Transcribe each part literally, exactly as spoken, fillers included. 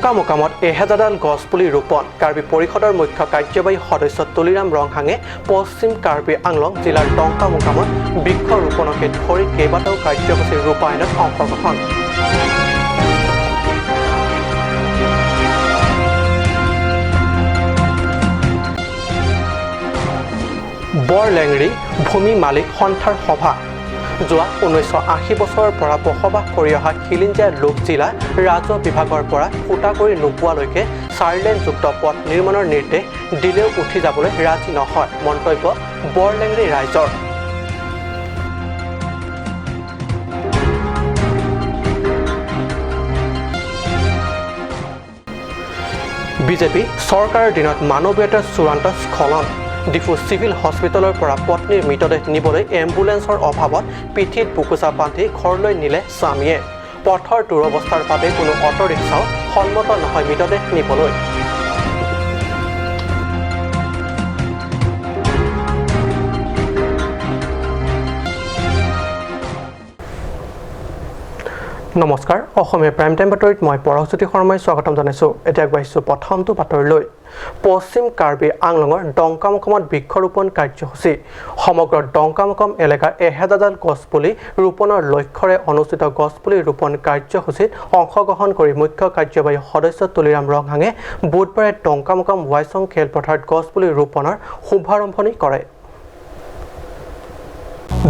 ডংকামুকামত এহেজাৰডাল গছ পুলি ৰোপণ। কাৰ্বি পৰিষদৰ মুখ্য কাৰ্যবাহী সদস্য তুলিৰাম ৰংহাঙে পশ্চিম কাৰ্বি আংলং জিলাৰ ডংকামুকামত বৃক্ষ ৰোপণকে ধৰি কেইবাটাও কাৰ্যসূচী ৰূপায়ণত অংশগ্ৰহণ। বৰলেংৰি ভূমি মালিক সন্থাৰ সভা। যোৱা ঊনৈছশ আশী বছৰৰ পৰা বসবাস কৰি অহা খিলঞ্জীয়া লোক জিলা ৰাজহ বিভাগৰ পৰা ফুটা কৰি নোপোৱালৈকে চাৰিলেনযুক্ত পথ নিৰ্মাণৰ নিৰ্দেশ দিলেও উঠি যাবলৈ ৰাজি নহয়, মন্তব্য বৰলেংৰি ৰাইজৰ। বিজেপি চৰকাৰৰ দিনত মানৱীয়তাৰ চূড়ান্ত স্খলন। ডিফু চিভিল হস্পিটেলৰ পৰা পত্নীৰ মৃতদেহ নিবলৈ এম্বুলেন্সৰ অভাৱত পিঠিত বোকোচা বান্ধি ঘৰলৈ নিলে স্বামীয়ে। পথৰ দুৰৱস্থাৰ বাবে কোনো অটো ৰিক্সাও সন্মত নহয় মৃতদেহ নিবলৈ। নমস্কাৰ, অসমীয়া প্ৰাইম টাইম বাতৰিত মই পৰশজ্যোতি শৰ্মাই স্বাগতম জনাইছো। এতিয়া আগবাঢ়িছো প্ৰথমটো বাতৰিলৈ। পশ্চিম কাৰ্বি আংলঙৰ ডংকামুকামত বৃক্ষৰোপণ কাৰ্যসূচী। সমগ্ৰ ডংকামুকাম এলেকাৰ এহেজাৰডাল গছ পুলি ৰোপণৰ লক্ষ্যৰে অনুষ্ঠিত গছ পুলি ৰোপণ কাৰ্যসূচীত অংশগ্ৰহণ কৰি মুখ্য কাৰ্যবাহী সদস্য তুলিৰাম ৰংহাঙে বুধবাৰে ডংকামুকাম ৱাইচং খেলপথাৰত গছ পুলি ৰোপণৰ শুভাৰম্ভণি কৰে।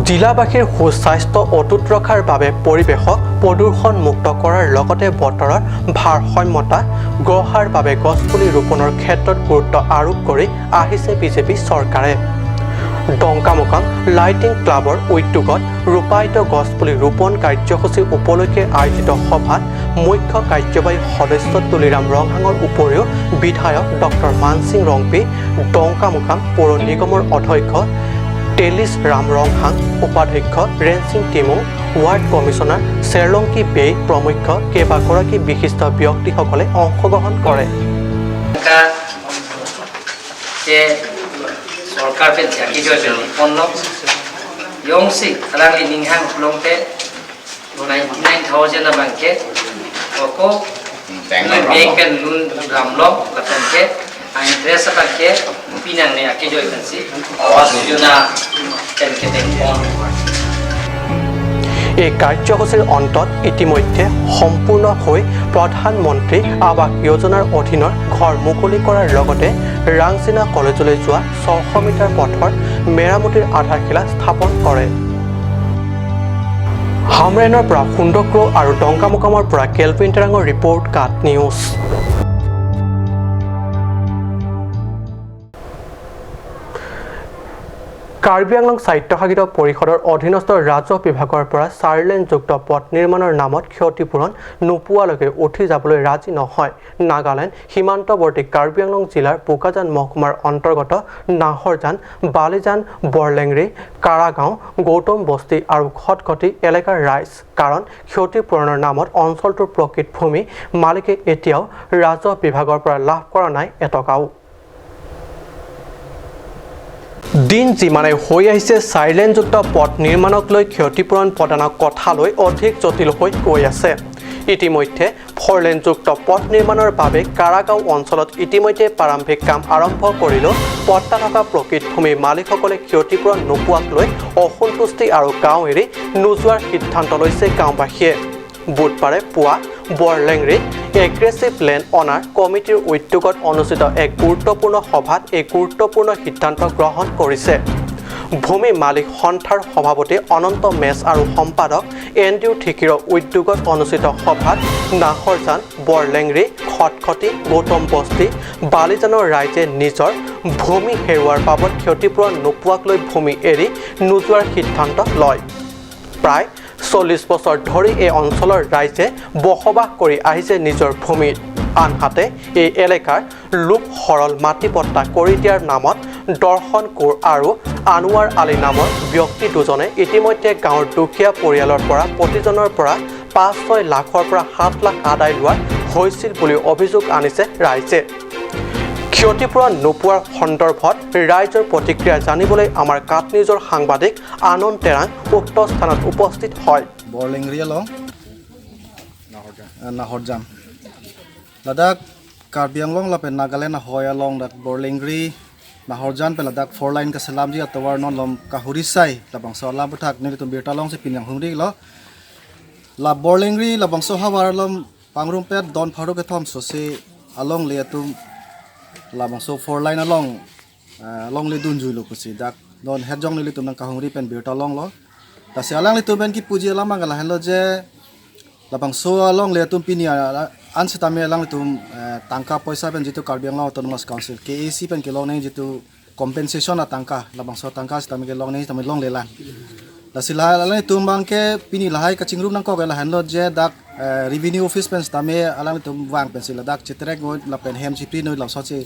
জিলাবাসীৰ সুস্বাস্থ্য অটুট ৰখাৰ বাবে পৰিৱেশক প্ৰদূষণমুক্ত কৰাৰ লগতে বতৰৰ ভাৰসাম্যতা গঢ়াৰ বাবে গছপুলি ৰোপণৰ ক্ষেত্ৰত গুৰুত্ব আৰোপ কৰি আহিছে বিজেপি চৰকাৰে। ডংকামুকাম লাইটিং ক্লাবৰ উদ্যোগত ৰূপায়িত গছপুলি ৰোপণ কাৰ্যসূচী উপলক্ষে আয়োজিত সভাত মুখ্য কাৰ্যবাহী সদস্য তুলিৰাম ৰংহাঙৰ উপৰিও বিধায়ক ডক্টৰ মানসিং ৰংপি, ডংকামুকাম পৌৰ নিগমৰ অধ্যক্ষ তেলিছ ৰাম ৰংহাং, উপাধ্যক্ষ ৰেনসিং টিমুং, ৱাৰ্ড কমিছনাৰ চেৰলংকি বেই প্ৰমুখ্য কেইবাগৰাকী বিশিষ্ট ব্যক্তিসকলে অংশগ্ৰহণ কৰে। Ka te sorkar pen jaki jo pen ponlo yong si alang li ninghang pulote ninety nine thousand abang ke oko bank pen loan damlo lapen ke interest abang ke pinangne ake joi kan si Awas Yojana pen ke dengpon. এই কাৰ্যসূচীৰ অন্তত ইতিমধ্যে সম্পূৰ্ণ হৈ প্ৰধানমন্ত্ৰী আৱাস যোজনাৰ অধীনৰ ঘৰ মুকলি কৰাৰ লগতে ৰাংচিনা কলেজলৈ যোৱা ছশ মিটাৰ পথৰ মেৰামতিৰ আধাৰশিলা স্থাপন কৰে। হামৰেনৰ পৰা সুন্দক্ৰ আৰু ডংকামুকামৰ পৰা কেলভিন টেৰাঙৰ ৰিপৰ্ট, কাট নিউজ। কাৰ্বি আংলং স্বায়ত্তশাসিত পৰিষদৰ অধীনস্থ ৰাজহ বিভাগৰ পৰা চাৰিলেনযুক্ত পথ নিৰ্মাণৰ নামত ক্ষতিপূৰণ নোপোৱালৈকে উঠি যাবলৈ ৰাজি নহয় নাগালেণ্ড সীমান্তৱৰ্তী কাৰ্বি আংলং জিলাৰ বোকাজান মহকুমাৰ অন্তৰ্গত নাহৰজান, বালিজান, বৰলেংৰি, কাৰাগাঁও, গৌতম বস্তি আৰু খটখটি এলেকাৰ ৰাইজ। কাৰণ ক্ষতিপূৰণৰ নামত অঞ্চলটোৰ প্ৰকৃত ভূমি মালিকে এতিয়াও ৰাজহ বিভাগৰ পৰা লাভ কৰা নাই এটকাও। দিন যিমানে হৈ আহিছে, চাৰিলেনযুক্ত পথ নিৰ্মাণক লৈ ক্ষতিপূৰণ প্ৰদানৰ কথা লৈ অধিক জটিল হৈ গৈ আছে। ইতিমধ্যে ফ'ৰলেনযুক্ত পথ নিৰ্মাণৰ বাবে কাৰাগাঁও অঞ্চলত ইতিমধ্যে প্ৰাৰম্ভিক কাম আৰম্ভ কৰিলেও পট্টা থকা প্ৰকৃত ভূমি মালিকসকলে ক্ষতিপূৰণ নোপোৱাক লৈ অসন্তুষ্টি আৰু গাঁও এৰি নোযোৱাৰ সিদ্ধান্ত লৈছে গাঁওবাসীয়ে। বুধবাৰে পুৱা বৰলেংৰি এগ্ৰেছিভ লেণ্ড অনাৰ কমিটিৰ উদ্যোগত অনুষ্ঠিত এক গুৰুত্বপূৰ্ণ সভাত এই গুৰুত্বপূৰ্ণ সিদ্ধান্ত গ্ৰহণ কৰিছে। ভূমি মালিক সন্থাৰ সভাপতি অনন্ত মেচ আৰু সম্পাদক এণ্ড্ৰিউ ঠিকিৰৰ উদ্যোগত অনুষ্ঠিত সভাত নাহৰজান, বৰলেংৰি, খটখটি, গৌতম বস্তি, বালিজানৰ ৰাইজে নিজৰ ভূমি হেৰুৱাৰ বাবদ ক্ষতিপূৰণ নোপোৱাক লৈ ভূমি এৰি নোযোৱাৰ সিদ্ধান্ত লয়। প্ৰায় চল্লিছ বছৰ ধৰি এই অঞ্চলৰ ৰাইজে বসবাস কৰি আহিছে নিজৰ ভূমিত। আনহাতে এই এলেকাৰ লোক সৰল মাটি পট্টা কৰি দিয়াৰ নামত দৰ্শন কৌৰ আৰু আনোৱাৰ আলী নামৰ ব্যক্তি দুজনে ইতিমধ্যে গাঁৱৰ দুখীয়া পৰিয়ালৰ পৰা প্ৰতিজনৰ পৰা পাঁচ ছয় লাখৰ পৰা সাত লাখ আদায় লোৱা হৈছিল বুলিও অভিযোগ আনিছে ৰাইজে। ক্ষতিপূৰণ নোপোৱাৰ সন্দৰ্ভত ৰাইজৰ প্ৰতিক্ৰিয়া জানিবলৈ আমাৰ কাট নিউজৰ সাংবাদিক আনন্দ তেৰাং উক্ত স্থানত উপস্থিত হয়। Borlengri along, Nahorjam. Ladak Karbi Anglong lapen Nagaland ahoi along dak Borlengri Nahorjan pen ladak four lane kaselamji atovar non lom kahuri sai labangso alam aputhak nelitum birta longsi pini kanghumri lo. La Borlengri labangso havar along pangrumpet don pharo kethom sose alongle atum labangso four lane along, ah, alongle dunjui lo pusi dak non hetjong nelitum nangkahumri pen birta longlo. Lasi alanglitum pen kipuji alam abang lahenlo je labangso alongle atum pini, ah, an sitame alanglitum, eh, tangka poisa pen jitu Karbi Anglong Autonomous Council, K A C pen kelongnang jitu compensation atangka, labangso atangka sitame kelongnang sitame longlelang. Lasi la alanglitum abangke pini lahai kachingrum nangkok lahenlo je dak, eh, revenue office pen sitame alanglitum vang pensi ladak cheterek noi lapen hem chipri noi laso che,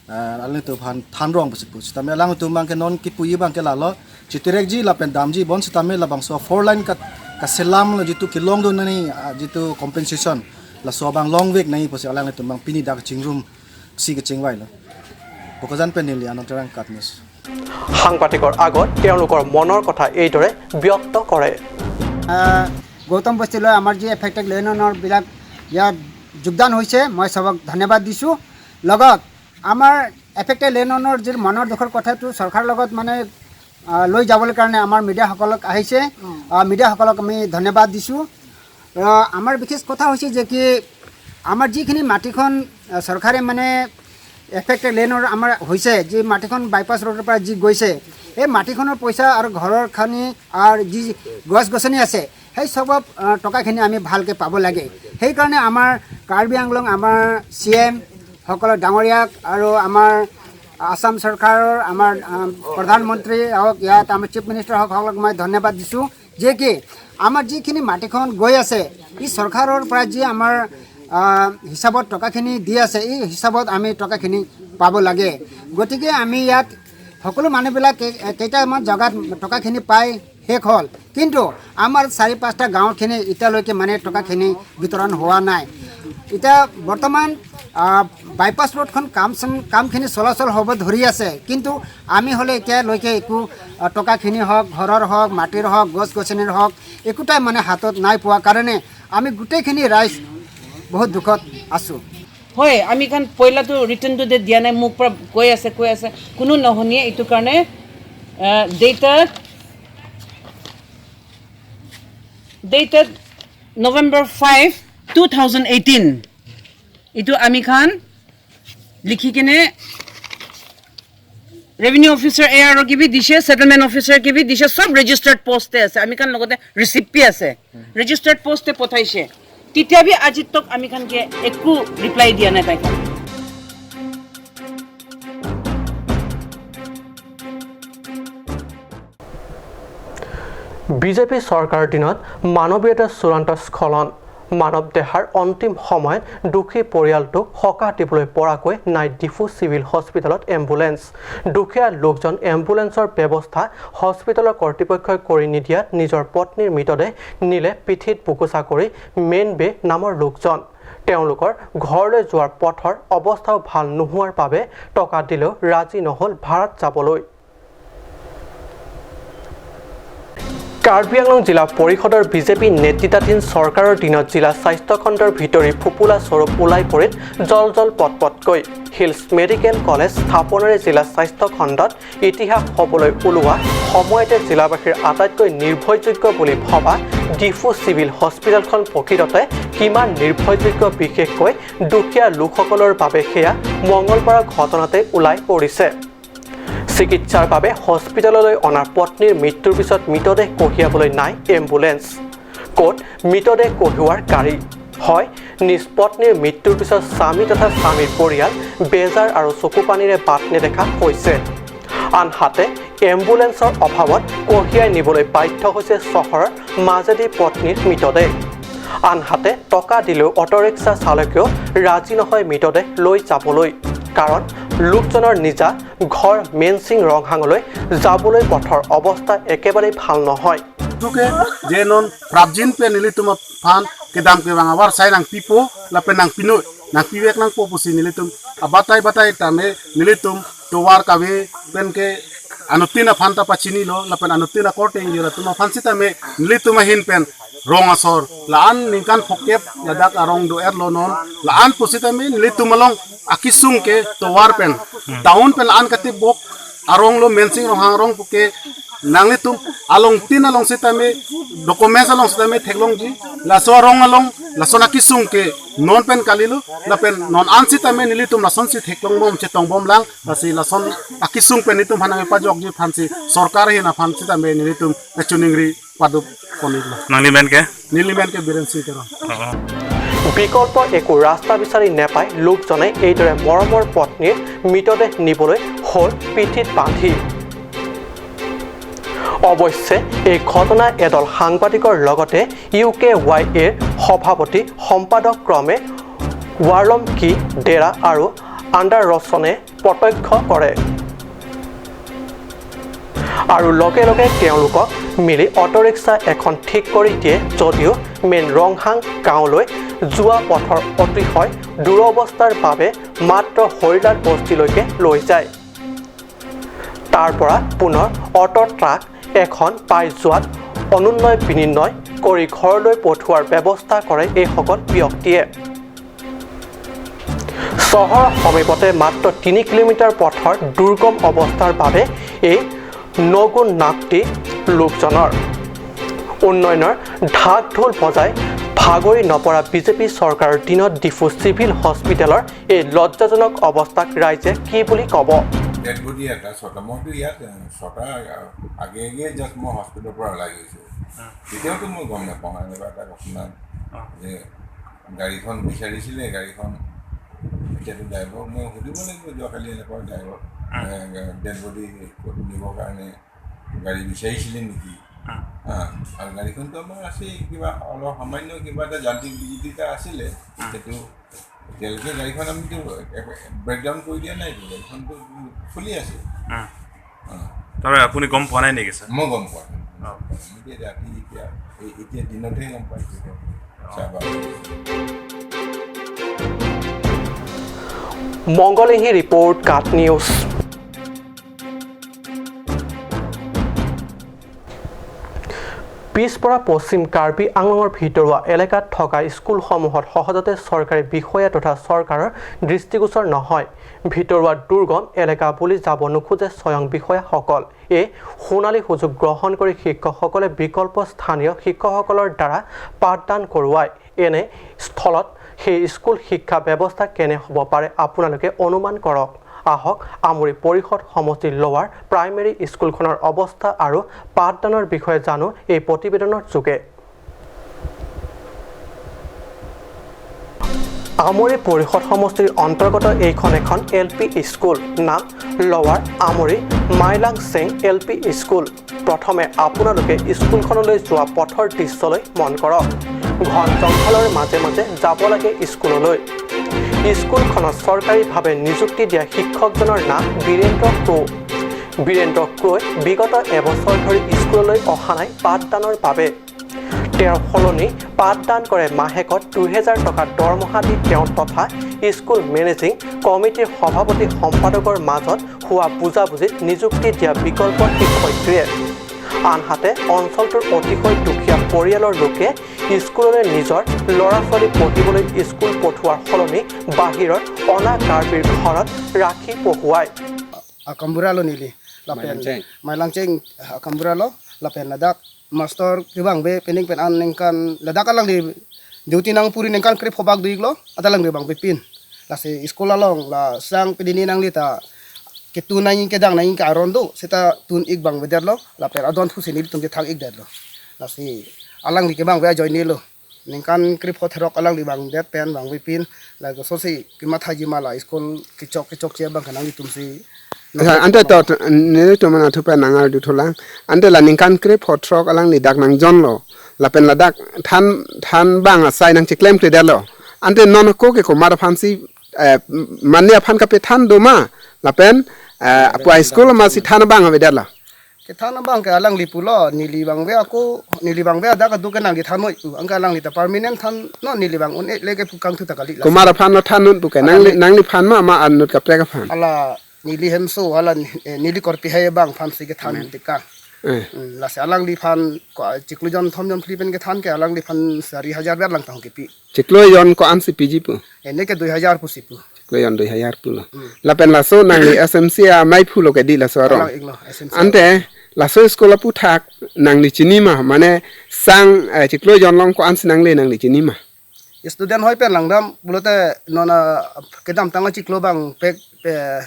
eh, alanglitum aphan thanrong pusi pu. Sitame alanglitum abangke non kipuji abangke lalo, cheterekji lapen damji bonsitame labangso four lane ka, kaselamlo jitu kelongdun nangji, ah, jitu compensation, laso abang longvek nangji pusi alanglitum abang pini dak chingrumsi kachingvailo. Bokajan pen neli Anand Terang, KAT News. সাংবাদিকৰ আগত তেওঁলোকৰ মনৰ কথা এইদৰে ব্যক্ত কৰে। আহ, গৌতম বস্তিলৈ আমাৰ যি এফেক্টেড লেননৰ বিলাক ইয়াত যোগদান হৈছে, মই চবক ধন্যবাদ দিছোঁ। লগত আমাৰ এফেক্টেড লেননৰ যি মনৰ দুখৰ কথাটো চৰকাৰৰ লগত মানে, আহ, লৈ যাবলৈ কাৰণে আমাৰ মিডিয়াসকলক আহিছে। আহ, মিডিয়াসকলক আমি ধন্যবাদ দিছোঁ। আহ, আমাৰ বিশেষ কথা হৈছে যে কি আমাৰ যিখিনি মাটিখন, আহ, চৰকাৰে মানে এফেক্টেড লেনৰ আমাৰ হৈছে, যি মাটিখন বাইপাছ ৰোডৰ পৰা যি গৈছে, এই মাটিখনৰ পইচা আৰু ঘৰৰ খানি আৰু যি গছ গছনি আছে, সেই চব, আহ, টকাখিনি আমি ভালকৈ পাব লাগে। সেইকাৰণে আমাৰ কাৰ্বি আংলং আমাৰ চি এম সকলৰ ডাঙৰীয়াক আৰু আমাৰ আছাম চৰকাৰৰ আমাৰ, আহ, প্ৰধানমন্ত্ৰী হওক, ইয়াত আমাৰ চিফ মিনিষ্টাৰ হওক, সকলক মই ধন্যবাদ দিছোঁ যে কি আমাৰ যিখিনি মাটিখন গৈ আছে, ই চৰকাৰৰ পৰা যি আমাৰ, আহ, হিচাপত টকাখিনি দি আছে, এই হিচাপত আমি টকাখিনি পাব লাগে। গতিকে আমি ইয়াত সকলো মানুহবিলাক কেই-, কেইটামান জেগাত টকাখিনি পাই শেষ হ'ল, কিন্তু আমাৰ চাৰি পাঁচটা গাঁৱৰখিনি এতিয়ালৈকে মানে টকাখিনি বিতৰণ হোৱা নাই। এতিয়া বৰ্তমান, আহ, বাইপাছ ৰোডখন কাম চাম, কামখিনি চলাচল হ'ব ধৰি আছে, কিন্তু আমি হ'লে এতিয়ালৈকে একো, আহ, টকাখিনি হওক, ঘৰৰ হওক, মাটিৰ হওক, গছ গছনিৰ হওক, একোটাই মানে হাতত নাই পোৱা কাৰণে আমি গোটেইখিনি ৰাইজ বহুত দুখত আছোঁ। হয়, আমি কাৰণ পইলাটো ৰিটাৰ্ণটো ডেট দিয়া নাই, মোৰ পৰা কৈ আছে, কৈ আছে, কোনো নুশুনিয়ে। এইটো কাৰণে, আহ, ডেটত, ডেটত November five, two thousand eighteen, এইটো আমি খান লিখি কেনে ৰেভিনিউ অফিচাৰ এ আৰ অ' কে বি দিছে, ছেটেলমেণ্ট অফিচাৰ কে বি দিছে, সব ৰেজিষ্টাৰ্ড পোষ্টে আছে। আমি খান লগতে ৰিচিপ্টে আছে, ৰেজিষ্টাৰ্ড পোষ্টে পঠাইছে। তেতিয়া বি আজি তক আমি খানকে একো ৰিপ্লাই দিয়া নাই তাই খান। বিজেপি চৰকাৰৰ দিনত মানৱীয়তাৰ চূড়ান্ত স্খলন। মানৱ দেহাৰ অন্তিম সময়ত দুখী পৰিয়ালটোক সকাহ দিবলৈ পৰাকৈ নাই ডিফু চিভিল হস্পিটেলত এম্বুলেন্স। দুখীয়া লোকজন এম্বুলেন্সৰ ব্যৱস্থা হস্পিটেলৰ কৰ্তৃপক্ষই কৰি নিদিয়াত নিজৰ পত্নীৰ মৃতদেহ নিলে পিঠিত বুকুচা কৰি মেইন বে নামৰ লোকজন। তেওঁলোকৰ ঘৰলৈ যোৱাৰ পথৰ অৱস্থাও ভাল নোহোৱাৰ বাবে টকা দিলেও ৰাজি নহ'ল ভাড়াত যাবলৈ। কাৰ্বি আংলং জিলা পৰিষদৰ বিজেপি নেতৃত্বাধীন চৰকাৰৰ দিনত জিলা স্বাস্থ্য খণ্ডৰ ভিতৰি ফোপোলা স্বৰূপ ওলাই পৰিল জল জল পট পটকৈ। হিলছ মেডিকেল কলেজ স্থাপনেৰে জিলা স্বাস্থ্য খণ্ডত ইতিহাস হ'বলৈ ওলোৱা সময়তে জিলাবাসীৰ আটাইতকৈ নিৰ্ভৰযোগ্য বুলি ভবা ডিফু চিভিল হস্পিটেলখন প্ৰকৃততে কিমান নিৰ্ভৰযোগ্য, বিশেষকৈ দুখীয়া লোকসকলৰ বাবে, সেয়া মঙলবাৰৰ ঘটনাতে ওলাই পৰিছে। চিকিৎসাৰ বাবে হস্পিটেললৈ অনা পত্নীৰ মৃত্যুৰ পিছত মৃতদেহ কঢ়িয়াবলৈ নাই এম্বুলেন্স। ক'ত মৃতদেহ কঢ়িওৱাৰ গাড়ী? হয়, নিজ পত্নীৰ মৃত্যুৰ পিছত স্বামী তথা স্বামীৰ পৰিয়াল বেজাৰ আৰু চকুপানীৰে বাট নেদেখা হৈছে। আনহাতে এম্বুলেন্সৰ অভাৱত কঢ়িয়াই নিবলৈ বাধ্য হৈছে চহৰৰ মাজেদি পত্নীৰ মৃতদেহ। আনহাতে টকা দিলেও অটো ৰিক্সা চালকেও ৰাজি নহয় মৃতদেহ লৈ যাবলৈ, কাৰণ লোকজনৰ নিজা ঘৰ মেনচিং ৰংহাঙলৈ যাবলৈ পথৰ অৱস্থা একেবাৰে ভাল নহয়। Tuke je non prapjin pen nelitum aphan kedam kevang avarsai nangpipo lapen nangpinoi, nangpivek nangpo pusi nelitum abatai batai tame nelitum tovar kave pen ke anuttin aphan ta pachinilo lapen anuttin akorte ingjir atum aphan sitame nelitum ahin pen rong asor, la-an ningkan phokep ladak arong do-etlo non, la-an pusitame nelitum along akesung ke tovar pen, town pen la-an katibok arong lo, Mensing Ronghang arong puke nanglitum along tin along sitame, documents along sitame theklongji, laso arong along lason akesung ke non pen kalilo, lapen non an sitame nelitum lasonsi theklongbom chetongbomlang, lasi lason akesung pen nelitum aphan nangpajokji aphansi sorkar ahin aphan sitame nelitum kachiningri paduk ponlo. Nangli men ke? Neli men ke Biren Sing Teron. অ, অ। বিকল্প একো ৰাস্তা বিচাৰি নেপাই লোকজনে এইদৰে মৰমৰ পত্নীৰ মৃতদেহ নিবলৈ হ'ল পিঠিত বান্ধি। অৱশ্যে এই ঘটনা এদল সাংবাদিকৰ লগতে ইউ কে ৱাই এৰ সভাপতি সম্পাদক ক্ৰমে ৱাৰলমকি ডেৰা আৰু আণ্ডাৰ ৰচনে প্ৰত্যক্ষ কৰে আৰু লগে লগে তেওঁলোকক মিলি অটো ৰিক্সা এখন ঠিক কৰি দিয়ে যদিও মেইন ৰংহাং গাঁৱলৈ যোৱা পথৰ অতিশয় দুৰৱস্থাৰ বাবে মাত্ৰ হৰিলাল বস্তিলৈকে লৈ যায়। তাৰ পৰা পুনৰ অটো ট্ৰাক এখন পাই যোৱাত অনুনয় বিনিময় কৰি ঘৰলৈ পঠোৱাৰ ব্যৱস্থা কৰে এইসকল ব্যক্তিয়ে। চহৰৰ সমীপতে মাত্ৰ তিনি কিলোমিটাৰ পথৰ দুৰ্গম অৱস্থাৰ বাবে এই নগুণ নাক্তি লোকজনৰ। উন্নয়নৰ ঢাক ঢোল বজাই ভাগৰি নপৰা বিজেপি চৰকাৰৰ দিনত ডিফু চিভিল হস্পিটেলৰ এই লজ্জাজনক অৱস্থাক ৰাইজে কি বুলি ক'ব? ডেড বডি এটা ছটা, মইতো ইয়াত, এ, ছটা আগে আগে জাষ্ট মই হস্পিটেলৰ পৰা ওলাই গৈছোঁ। তেতিয়াওতো মই গম নাপাওঁ এনেকুৱা এটা ঘটনা যে গাড়ীখন বিচাৰিছিলে, গাড়ীখন এতিয়াতো ড্ৰাইভাৰ মই সুধিব লাগিব, যোৱাকালি এনেকুৱা ড্ৰাইভাৰ, এ, ডেড বডি নিবৰ কাৰণে গাড়ী বিচাৰিছিলে নেকি? হা, আৰু গাড়ীখনতো আমাৰ আছেই, কিবা অলপ সামান্য কিবা এটা যান্ত্ৰিক বিঘ্নিত আছিলে, সেইটো এতিয়ালৈকে গাড়ীখন আমিতো ব্ৰেকডাউন কৰি দিয়া নাইতো, গাড়ীখনতো চলি আছে। অ। তাৰমানে আপুনি গম পোৱা নাই নেকি, ছাৰ? মই গম পোৱা নাই। অ। এতিয়া ৰাতি, এতিয়া, এই, এতিয়া দিনতহে গম পাইছোঁ। চাবা। মংগলেহী ৰিপৰ্ট, কাট নিউজ। পিছপৰা পশ্চিম কাৰ্বি আংলঙৰ ভিতৰুৱা এলেকাত থকা স্কুলসমূহত সহজতে চৰকাৰী বিষয়া তথা চৰকাৰৰ দৃষ্টিগোচৰ নহয়। ভিতৰুৱা দুৰ্গম এলেকা বুলি যাব নোখোজে স্বয়ং বিষয়াসকল। এই সোণালী সুযোগ গ্ৰহণ কৰি শিক্ষকসকলে বিকল্প স্থানীয় শিক্ষকসকলৰ দ্বাৰা পাঠদান কৰোৱায়। এনে স্থলত সেই স্কুল শিক্ষা ব্যৱস্থা কেনে হ'ব পাৰে আপোনালোকে অনুমান কৰক। আহক, আমৰি পৰিষদ সমষ্টিৰ লৱাৰ প্ৰাইমেৰী স্কুলখনৰ অৱস্থা আৰু পাঠদানৰ বিষয়ে জানো এই প্ৰতিবেদনৰ যোগে। আমৰি পৰিষদ সমষ্টিৰ অন্তৰ্গত এইখন এখন এল পি স্কুল, নাম লৱাৰ আমৰি মাইলাংচেং এল পি স্কুল। প্ৰথমে আপোনালোকে স্কুলখনলৈ যোৱা পথৰ দৃশ্যলৈ মন কৰক। ঘন জংঘলৰ মাজে মাজে যাব লাগে স্কুললৈ। স্কুলখনত চৰকাৰীভাৱে নিযুক্তি দিয়া শিক্ষকজনৰ নাম বীৰেন্দ্ৰ ক্ৰ। বীৰেন্দ্ৰ ক্ৰই বিগত এবছৰ ধৰি স্কুললৈ অহা নাই পাঠদানৰ বাবে। তেওঁৰ সলনি পাঠদান কৰে মাহেকত দুহেজাৰ টকা দৰমহা দি তেওঁ তথা স্কুল মেনেজিং কমিটিৰ সভাপতি সম্পাদকৰ মাজত হোৱা বুজাবুজিত নিযুক্তি দিয়া বিকল্প শিক্ষয়িত্ৰীয়ে। আনহাতে অঞ্চলটোৰ অতিশয় দুখীয়া পৰিয়ালৰ লোকে স্কুললৈ নিজৰ ল'ৰা ছোৱালী পঢ়িবলৈ স্কুল পঠোৱাৰ সলনি বাহিৰৰ অনা কাৰ্বিৰ ঘৰত ৰাখি পঢ়ুৱায়। Akambura lo neli, lapen Mailangcheng. Mailangcheng, Akambura lo, lapen ladak master kevangve pening pen an ningkan ladak alangli duty nangpuri ningkan krepho bak do-iklo, ata alangli vangvepin. Lasi school along la sang pidini nangli ta ketun nangji kedang nangji ke-aron do, seta tun-ik vangvedetlo, lapen adon pusi nelitum kethang-ikdetlo. Lasi alangli kevangve ajoinelo. Ningkan krepho therok alangli vangdet pen vangvepin, la kososi kemathaji ma la school kechok kechokche abang ke nanglitumsi. Ante to, nelitum anatthu pen nangarju thulang. Ante la ningkan krepho therok alangli dak nangjonlo. Lapen ladak than, than bang asai nangcheklemkledetlo. Ante non ako ke komat aphansi, eh, mane aphan kapethan do ma. Lapen, eh, apo school masi than bang avedetlo. Kethan abang ke alangli pulo, neli vangve ako, neli vangve adak adu ke nangkethan noi pu, anke alangli ta permanent thannon, neli vang un-e leke pu kangthu ta kali la. Komat aphanlo than non pu ke, nangli, nangliphan ma, ma anut kaprek aphan? Ala neli hemso, ala, eh, neli korpi hai abang aphansi kethan, amen, teka. Eh. Hmm, lasi alangliphan ko chiklo jon thom jon phli pen kethan ke alangliphan sari hajar ber lang tang kipi. Chiklo jon ko-ansi piji pu? Ene ke dui hajar pusi pu. Chiklo jon dui hajar pulo. Hmm. Lapen laso nangli S M C amei phulo ke di laso arong. Alang iklo, S M C. Ante laso school aphuthak nangli chini ma, mane sang, eh, chiklo jon along ko-ansi nangle nangli chini ma? Student hoi pen langdam pulote non kedamtang achiklo abang pek, eh,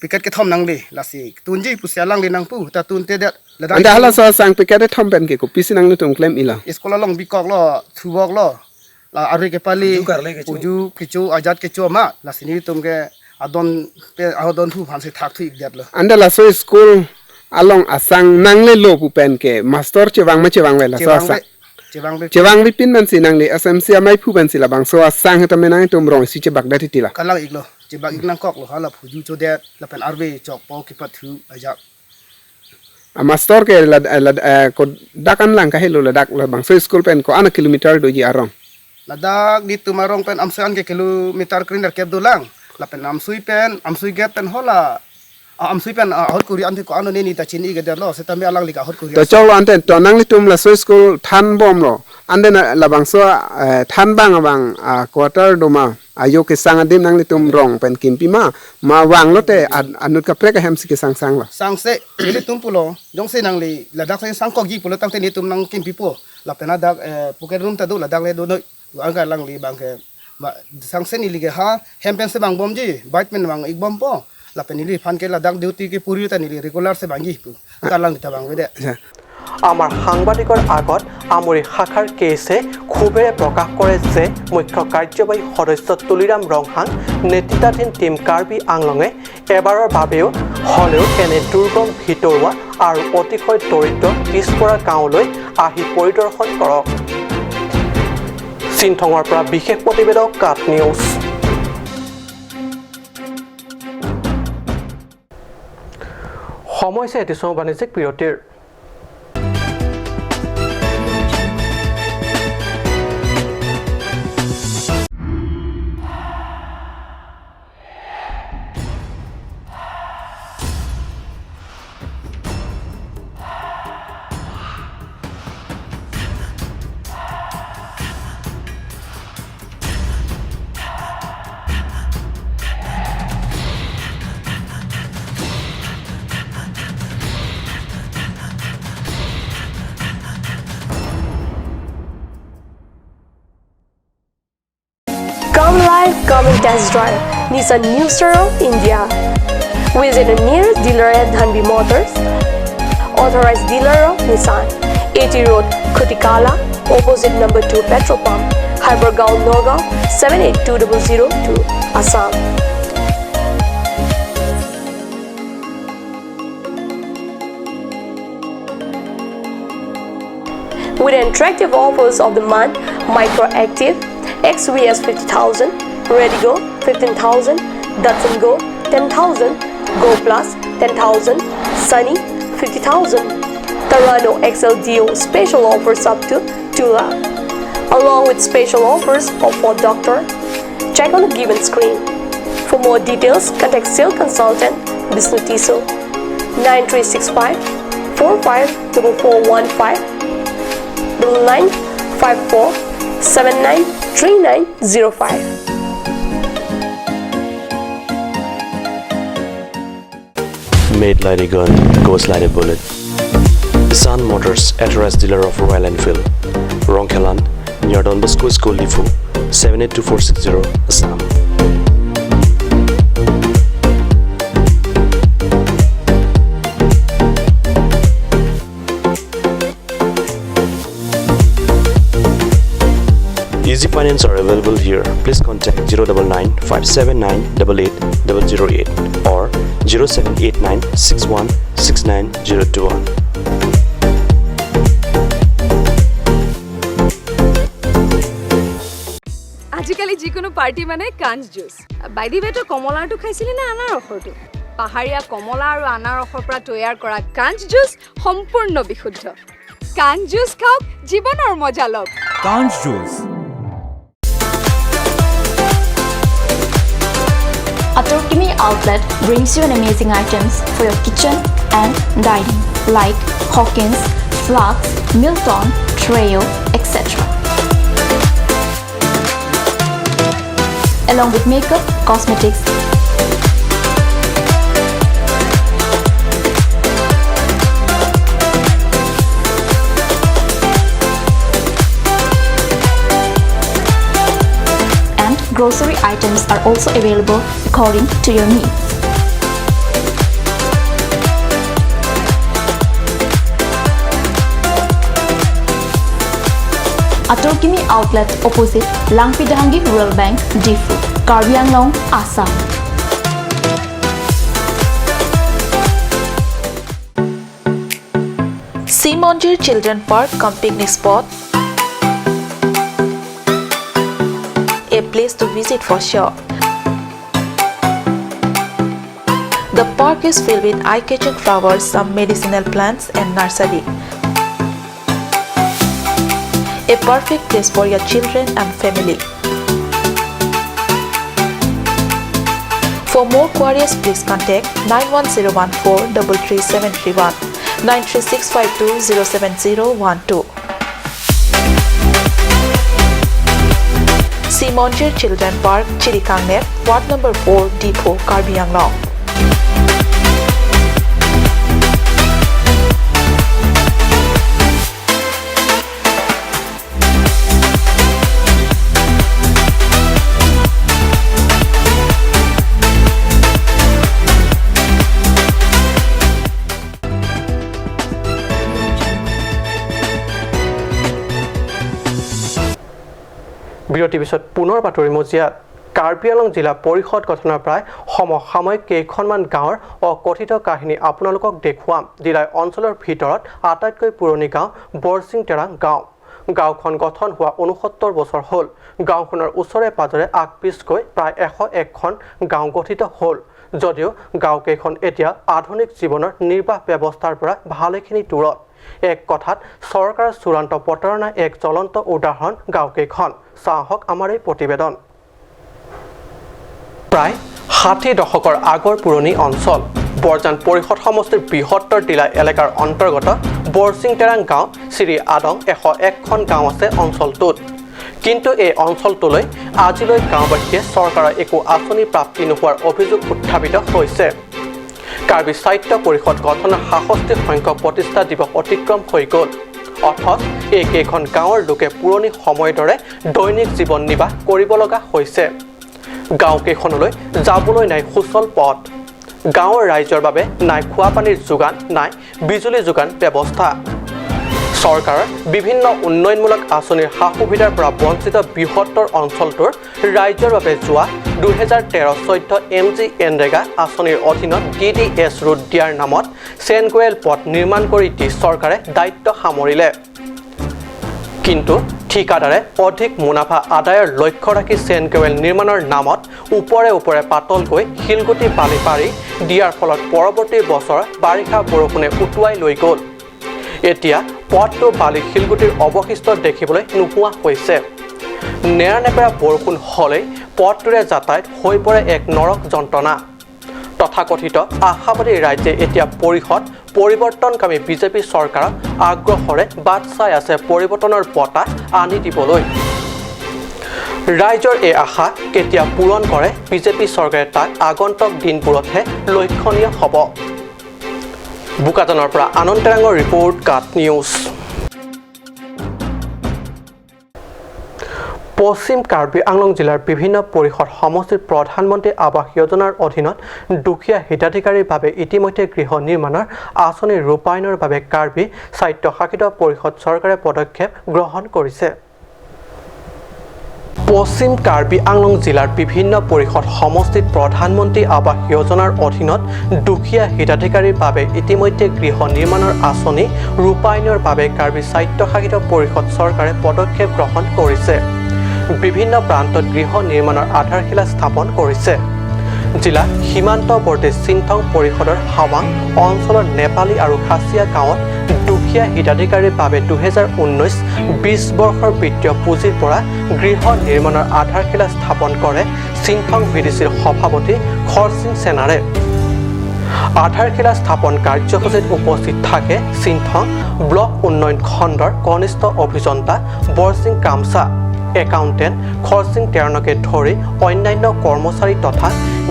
packet kethom nangle, lasi tunji pusi alangli nangpu, ta tunte det ladak. Ante halaso sang packet kethom pen ke kopisi nanglitum klem-ilo? School along bikoklo, thuboklo. La arve kepali, uju karle kecho, uju kecho, ajat kecho ma, lasi nelitum ke adon pe, adon thu aphansi thakthu-ik detlo. Ante laso school along asang nanglelo pu pen ke master chevang ma chevangve laso asang? Chevangve, chevangve. Chevangve pin pensi nangli S M C amei phu pensi labangso asang hetame nangtum rong isi chebak det titila? Kalang iklo, chebak-ik nangkoklo, hala phuju chodet, lapen arve chokpo kepathu ajat. A master ke lad-, eh, lad-, eh, kodak an lang kahelo ladak labangso school pen ko-an kilometer doji arong? Ladak nelitum arong pen Amsui an ke kilometer krenerkep dolang. Lapen Amsui pen, Amsui gate pen hala, ah, Amsui pen, ah, ahut kuri ante ko-an neli ta chini-ik detlo, setame alangli ke ahut kuri. To choklo ante, to nanglitum laso school thanbomlo. Ante na labangso, eh, than abang abang, ah, quarter doma? Ajo kesang adim nanglitum rong pen kimpi ma, ma vanglote an-, anut kaprek ahemsi kesangsanglo? Sangse, nelitum pulo, jongsi nangli ladak si sangkokji pulo tangte nelitum nangkimpipo. Lapen ladak, eh, pocket room ta do, ladak le do noi. Angka alangli abang ke, ma, sangse neli ke ha, hem pensi vangbomji, bike pen vang-ikbompo. Lapen neliphan ke ladak duty kepuri ta neli regular si vangji pu. Angka alangli ta vangvedet. Acha. আমাৰ সাংবাদিকৰ আগত আমৰি শাখাৰ কেছে ক্ষোভেৰে প্ৰকাশ কৰে যে মুখ্য কাৰ্যবাহী সদস্য তুলিৰাম ৰংহাং নেতৃত্বাধীন টিম কাৰ্বি আংলঙে এবাৰৰ বাবেও হ'লেও এনে দুৰ্গম, ভিতৰুৱা আৰু অতিশয় দৰিদ্ৰ পিছপৰা গাঁৱলৈ আহি পৰিদৰ্শন কৰক। চিনথঙৰ পৰা বিশেষ প্ৰতিবেদক, কাট নিউজ। সময় হৈছে এটি চমু বাণিজ্যিক বিৰতিৰ। Come live, come and test drive Nissan New Star of India. Visit a nearest dealer at Dhanvi Motors, authorized dealer of Nissan, A T Road, Khutikala, opposite number two petrol pump, Hypergaon, Nagaon, seven eight two double zero two, Assam. With attractive offers of the month, Micra Active, X V S fifty thousand, Redi-GO fifteen thousand, Datsun Go ten thousand, Go Plus ten thousand, Sunny fifty thousand, Terrano X L D O special offers up to two lakh, along with special offers of Ford Doctor. Check on the given screen. For more details, contact sales consultant Bishnu Tisso, nine three six five four five double four one five, double nine five four seven nine three nine zero five. Made like a gun, goes like a bullet. Sun Motors, authorized dealer of Royal Enfield. Rongkhelan, near Don Bosco School, Diphu, seven eight two four six zero, Assam. Easy finance are available here. Please contact zero double nine five seven nine double eight double zero eight or zero seven eight nine six one six nine zero two one. আজিকালি যিকোনো পাৰ্টি মানে কাঞ্চ juice. By the ৱে, তই কমলাৰটো খাইছিলি নে আনাৰসৰটো? পাহাৰীয়া কমলা আৰু আনাৰসৰ পৰা তৈয়াৰ কৰা কাঞ্চ জুচ সম্পূৰ্ণ বিশুদ্ধ। কাঞ্চ জুচ খাওক, জীৱনৰ মজা লওক। কাঞ্চ juice. Atorkimi Outlet brings you an amazing items for your kitchen and dining. like Hawkins, Flux, Milton, Treo, et cetera. Along with makeup, cosmetics, and grocery items are also available according to your needs. Atur Kimi Outlet, opposite Langpi Dehangi Rural Bank, Diphu, Karbi Anglong, Assam. Simonjir Children Park cum picnic spot, a place to visit for sure. The park is filled with eye-catching flowers, some medicinal plants, and nursery. A perfect place for your children and family. For more queries, please contact nine one zero one four double three seven three one, nine three six five two zero seven zero one two. Simonjir Children Park, Chirikangnep, Ward number four, Diphu, Karbi Anglong. বিৰতিৰ পিছত পুনৰ বাতৰি মজিয়াত। কাৰ্বি আংলং জিলা পৰিষদ গঠনৰ প্ৰায় সমসাময়িক কেইখনমান গাঁৱৰ অকথিত কাহিনী আপোনালোকক দেখুৱাম। দিলাই অঞ্চলৰ ভিতৰত আটাইতকৈ পুৰণি গাঁও বৰচিং তেৰাং গাঁও। গাঁওখন গঠন হোৱা ঊনসত্তৰ বছৰ হ'ল। গাঁওখনৰ ওচৰে পাজৰে আগপিছকৈ প্ৰায় এশ একখন গাঁও গঠিত হ'ল। যদিও গাঁওকেইখন এতিয়া আধুনিক জীৱনৰ নিৰ্বাহ ব্যৱস্থাৰ পৰা ভালেখিনি দূৰত। এক কথাত চৰকাৰৰ চূড়ান্ত প্ৰতাৰণাৰ এক জ্বলন্ত উদাহৰণ গাঁওকেইখন। চাওঁ আহক আমাৰ এই প্ৰতিবেদন। প্ৰায় ষাঠি দশকৰ আগৰ পুৰণি অঞ্চল। বৰজান পৰিষদ সমষ্টিৰ বৃহত্তৰ দিলাই এলেকাৰ অন্তৰ্গত বৰচিং তেৰাং গাঁও, চিৰি আদং এশ একখন গাঁও আছে অঞ্চলটোত। কিন্তু এই অঞ্চলটোলৈ আজিলৈ গাঁওবাসীয়ে চৰকাৰৰ একো আঁচনি প্ৰাপ্তি নোহোৱাৰ অভিযোগ উত্থাপিত হৈছে। কাৰ্বি সাহিত্য পৰিষদ গঠনৰ সাতষষ্ঠি সংখ্যক প্ৰতিষ্ঠা দিৱস অতিক্ৰম হৈ গ'ল। অথচ এইকেইখন গাঁৱৰ লোকে পুৰণি সময়ৰ দৰে দৈনিক জীৱন নিৰ্বাহ কৰিব লগা হৈছে। গাঁওকেইখনলৈ যাবলৈ নাই সুচল পথ। গাঁৱৰ ৰাইজৰ বাবে নাই খোৱা পানীৰ যোগান, নাই বিজুলী যোগান ব্যৱস্থা। চৰকাৰৰ বিভিন্ন উন্নয়নমূলক আঁচনিৰ সা সুবিধাৰ পৰা বঞ্চিত বৃহত্তৰ অঞ্চলটোৰ ৰাইজৰ বাবে যোৱা দুহেজাৰ তেৰ চৈধ্য এম জি এনৰেগা আঁচনিৰ অধীনত ডি ডি এছ ৰোড দিয়াৰ নামত চেনকোৱেল পথ নিৰ্মাণ কৰি দি চৰকাৰে দায়িত্ব সামৰিলে। কিন্তু ঠিকাদাৰে অধিক মুনাফা আদায়ৰ লক্ষ্য ৰাখি চেনকোৱেল নিৰ্মাণৰ নামত ওপৰে ওপৰে পাতলকৈ শিলগুটি বালি পাৰি দিয়াৰ ফলত পৰৱৰ্তী বছৰ বাৰিষা বৰষুণে উটুৱাই লৈ গ'ল। এতিয়া পথটো বালি শিলগুটিৰ অৱশিষ্ট দেখিবলৈ নোপোৱা হৈছে। নেৰানেপেৰা বৰষুণ হ'লেই পথটোৰে যাতায়াত হৈ পৰে এক নৰক যন্ত্ৰণা। তথাকথিত আশাবাদী ৰাইজে এতিয়া পৰিষদ পৰিৱৰ্তনকামী বিজেপি চৰকাৰক আগ্ৰহেৰে বাট চাই আছে পৰিৱৰ্তনৰ বতাহ আনি দিবলৈ। ৰাইজৰ এই আশা কেতিয়া পূৰণ কৰে বিজেপি চৰকাৰে, তাক আগন্তুক দিনবোৰতহে লক্ষণীয় হ'ব। বোকাজানৰ পৰা আনন্দ তেৰাঙৰ ৰিপৰ্ট, কাট নিউজ। পশ্চিম কাৰ্বি আংলং জিলাৰ বিভিন্ন পৰিষদ সমষ্টিত প্ৰধানমন্ত্ৰী আৱাস যোজনাৰ অধীনত দুখীয়া হিতাধিকাৰীৰ বাবে ইতিমধ্যে গৃহ নিৰ্মাণৰ আঁচনি ৰূপায়ণৰ বাবে কাৰ্বি স্বায়ত্তশাসিত পৰিষদ চৰকাৰে পদক্ষেপ গ্ৰহণ কৰিছে। পশ্চিম কাৰ্বি আংলং জিলাৰ বিভিন্ন পৰিষদ সমষ্টিত প্ৰধানমন্ত্ৰী আৱাস যোজনাৰ অধীনত দুখীয়া হিতাধিকাৰীৰ বাবে ইতিমধ্যে গৃহ নিৰ্মাণৰ আঁচনি ৰূপায়ণৰ বাবে কাৰ্বি স্বায়ত্তশাসিত পৰিষদ চৰকাৰে পদক্ষেপ গ্ৰহণ কৰিছে। বিভিন্ন প্ৰান্তত গৃহ নিৰ্মাণৰ আধাৰশিলা স্থাপন কৰিছে। জিলাৰ সীমান্তৱৰ্তী চিনথং পৰিষদৰ হাৱাং অঞ্চলৰ নেপালী আৰু খাচিয়া গাঁৱত দুখীয়া হিতাধিকাৰীৰ বাবে দুহেজাৰ ঊনৈশ বিশ বৰ্ষৰ বিত্তীয় পুঁজিৰ পৰা গৃহ নিৰ্মাণৰ আধাৰশিলা স্থাপন কৰে চিনথং ভি ডি চিৰ সভাপতি খৰচিং সেনাৰে। আধাৰশিলা স্থাপন কাৰ্যসূচীত উপস্থিত থাকে সিংথং ব্লক উন্নয়ন খণ্ডৰ কনিষ্ঠ অভিযন্তা বৰসিং কামছা, একাউণ্টেণ্ট খৰসিং তেৰণকে ধৰি অন্যান্য কৰ্মচাৰী তথা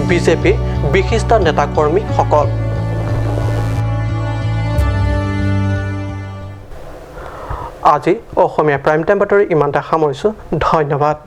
বিজেপিৰ বিশিষ্ট নেতাকৰ্মীসকল। আজি অসমীয়া প্ৰাইম টাইম বাতৰি ইমানতে সামৰিছোঁ। ধন্যবাদ।